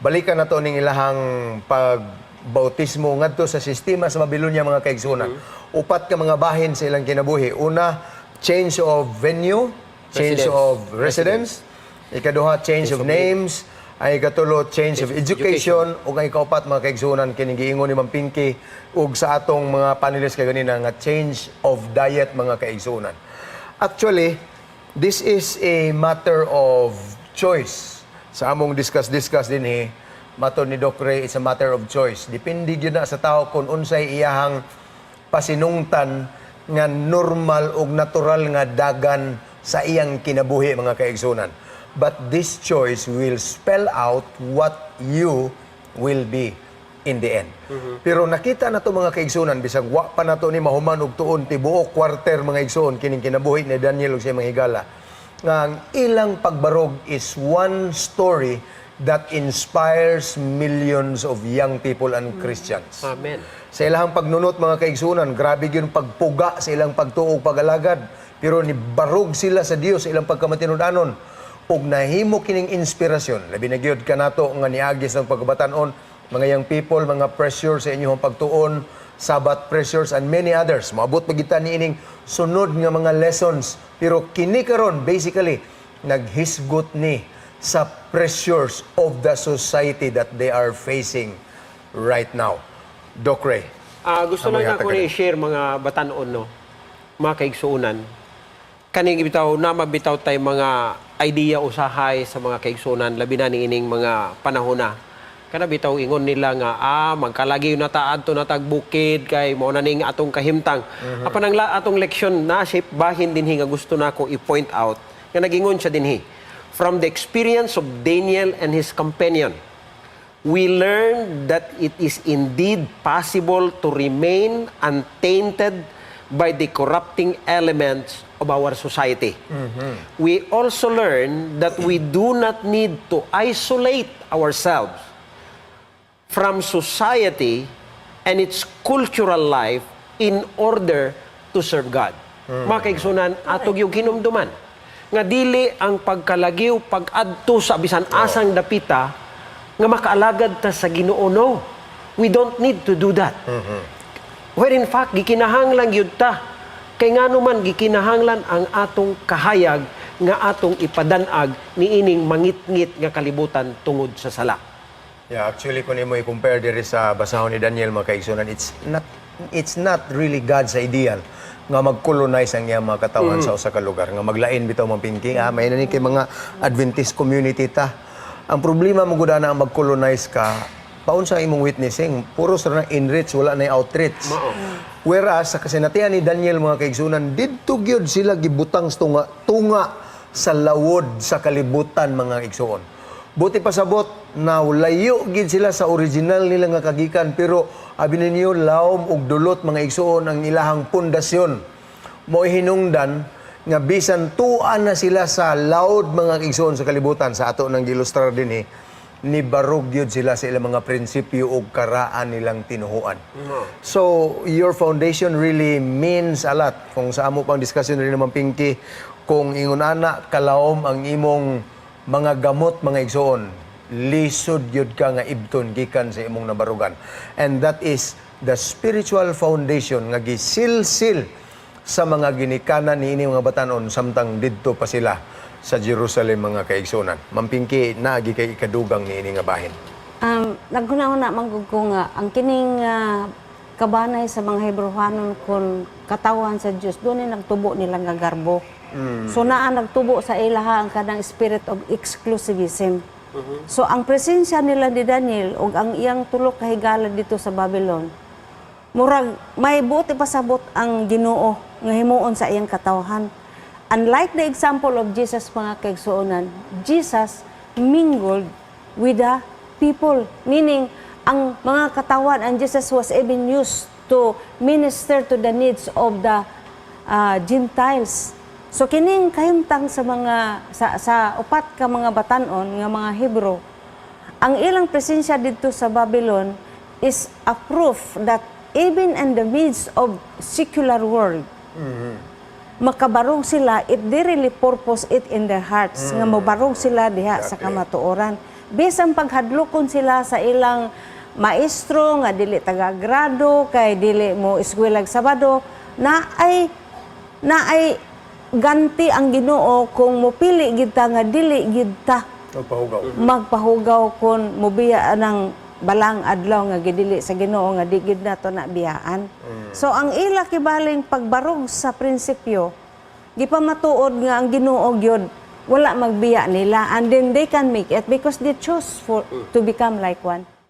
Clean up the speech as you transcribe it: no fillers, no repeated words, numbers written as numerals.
Balikan na to ning ilahang pagbautismo ngadto sa sistema sa Babylonia, mga kaigsuonan. Upat ka mga bahin sa ilang kinabuhi. Una, change of venue, change Residence. Of residence. Ikaduha, change of names. Ang ikatulo, change of education. Ug ang ikaupat, mga kaigsuonan, kining giingon ni Ma'am Pinky ug sa atong mga panelists kaganina nga change of diet, mga kaigsuonan. Actually, this is a matter of choice. Sa among discuss-discuss dinhi, matod ni Doc Ray, it's a matter of choice. Depende gyud na sa tao kung unsay iyahang pasinungtan nga normal ug natural nga dagan sa iyang kinabuhi, mga kaigsuonan. But this choice will spell out what you will be in the end. Pero nakita na to, mga kaigsuonan, bisag wa pa nato ni mahuman og tuon tibuok quarter, mga igsuon, kining kinabuhi ni Daniel ug sa mga higala nga ang ilang pagbarog is one story that inspires millions of young people and Christians. Amen. Sa ilang pagnunot, mga kaigsuonan, grabe gyud pagpuga sa ilang pagtuo, pag-alagad. Pero nibarog sila sa Dios sa ilang pagkamatinud-anon. Ug nahimo kining inspirasyon. Labi na gyud kanato nga niagi sa pagkabatan-on, mga young people, mga pressure sa inyong pagtuon, Sabbath pressures and many others. Maabot pa kita niining sunod nga mga lessons. Pero kini karon basically naghisgot ni sa pressures of the society that they are facing right now. Doc Ray. Ah, gusto Amoy lang ako hatag ni i-share, mga batanon, no, mga kaigsuonan. Kaning bitaw na mabitaw tay mga idea usahay sa mga kaigsuonan, labi na niining mga panahon na. Kana bitaw ingon nila nga magkalagi na ta, adto na tag bukid kay mao na ning atong kahimtang. Apan ang atong leksyon na shape bahin dinhi nga gusto nako i-point out nga nagingon siya dinhi. From the experience of Daniel and his companion, we learn that it is indeed possible to remain untainted by the corrupting elements of our society. We also learn that we do not need to isolate ourselves from society and its cultural life in order to serve God. Mga kaigsuonan, atong gyung hinumduman nga dili ang pagkalagiw, pag-adto sa bisan asang dapita nga makaalagad ta sa Ginoo, no. We don't need to do that. Where in fact, gikinahanglan gyud ta. Kay ngano man gikinahanglan ang atong kahayag nga atong ipadanag niining mangitngit nga kalibutan tungod sa sala. Yeah, actually, kung imo i-compare diri sa basahon ni Daniel, mga kaigsuonan, it's not really God's ideal nga mag-colonize ang iyang mga katawhan sa usa ka lugar, nga maglain bitaw, Ma'am Pinky. Ah, may nani kay mga Adventist community ta. Ang problema mo gud ana, ang mag-colonize ka, paunsa imong witnessing? Puro sa na inreach, wala na outreach. Whereas sa kasinatian ni Daniel, mga kaigsuonan, didto gyud sila gibutang sa tunga, tunga sa lawod sa kalibutan, mga igsuon. Buot pasabot na layo gid sila sa original nila nga kagikan, pero abi ninyo, lawom ug dulot, mga igsuon, ang ilahang pundasyon. Mo hinungdan nga bisan tuan na sila sa lawod, mga igsuon, sa kalibutan sa ato nang gilustrar dinhi, ni barog gyud sila sa ilang mga prinsipyo ug karaan nilang tinuhuan. So, your foundation really means a lot. Kung sa amo pang discussion rin naman, Pinky, kung ingon ana kalawom ang imong mga gamot, mga igsuon, lisod gyud ka nga ibton gikan sa imong nabarugan. And that is the spiritual foundation nga gisilsil sa mga ginikanan niini mga batanon samtang didto pa sila sa Jerusalem, mga kaigsuonan. Ma'am Pinky, naagi kay ikadugang niini nga bahin. Naghuna-huna man gud ko nga ang kining kabanay sa mga Hebreohanon kon katawan sa Dios, doon nagtubo nila nga garbo. So naa nagtubo sa ilaha ang kanang spirit of exclusivism. So ang presensya nila ni Daniel ug ang iyang tulo ka higala dito sa Babylon, murag may buot ipasabot ang Ginoo nga himuon sa iyang katawhan. Unlike the example of Jesus, mga kaigsuonan, Jesus mingled with the people. Meaning, ang mga katawan, and Jesus was even used to minister to the needs of the Gentiles. So kining kahimtang sa mga sa upat ka mga batanon nga mga Hebrew, ang ilang presensya dito sa Babylon is a proof that even in the midst of secular world, makabarog sila if they really purpose it in their hearts nga mobarog sila diha sa kamatuoran. Bisan paghadlokon sila sa ilang maestro nga dili taga-grado kay dili mo eskwelag Sabado, na ay ganti ang Ginoo kung mopili gid ta nga dili gid ta Magpahugaw. Magpahugaw kon mobiya ng balang adlaw nga gidili sa Ginoo nga di gid nato na biyaan. So ang ila kibaling pagbarog sa prinsipyo, gipamatuod nga ang Ginoo gyud wala magbiya nila, and then they can make it because they choose for to become like one.